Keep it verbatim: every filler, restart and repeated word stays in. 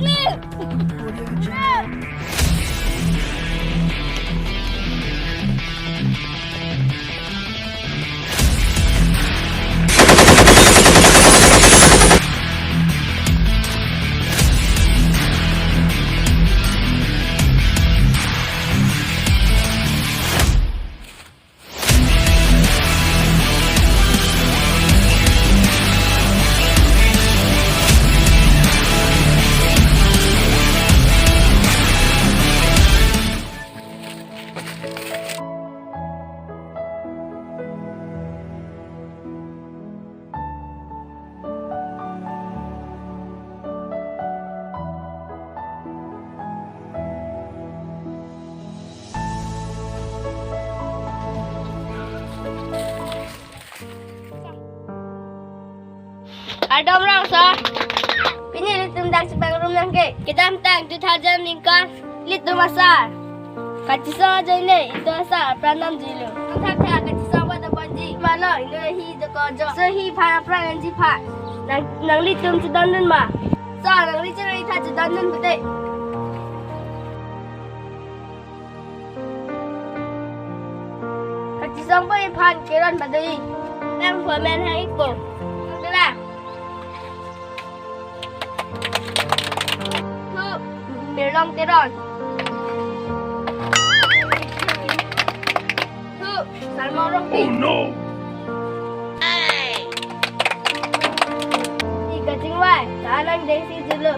Clear! Kardom rong sir. Pini ilitum dak chepangrum nangke. Kedamtang two thousand ningkan ilitum asar kachisong ajoine, itum asar apran damjuilo. Thakthak kachisong pada ponji. Mano, itum hi joko jo. So hi phan apran anji phan. Nang, nanglitum chedondun ma? Sir, nangli choro itha chedondun pute. Kachisongpo iphan, keron baduin. Nang foreman hang ikpo. Kela. Thu, Mirlong Teron. Thu, Salmon Rongpi. Oh no! Ikachingvai, tanang dengsi julu.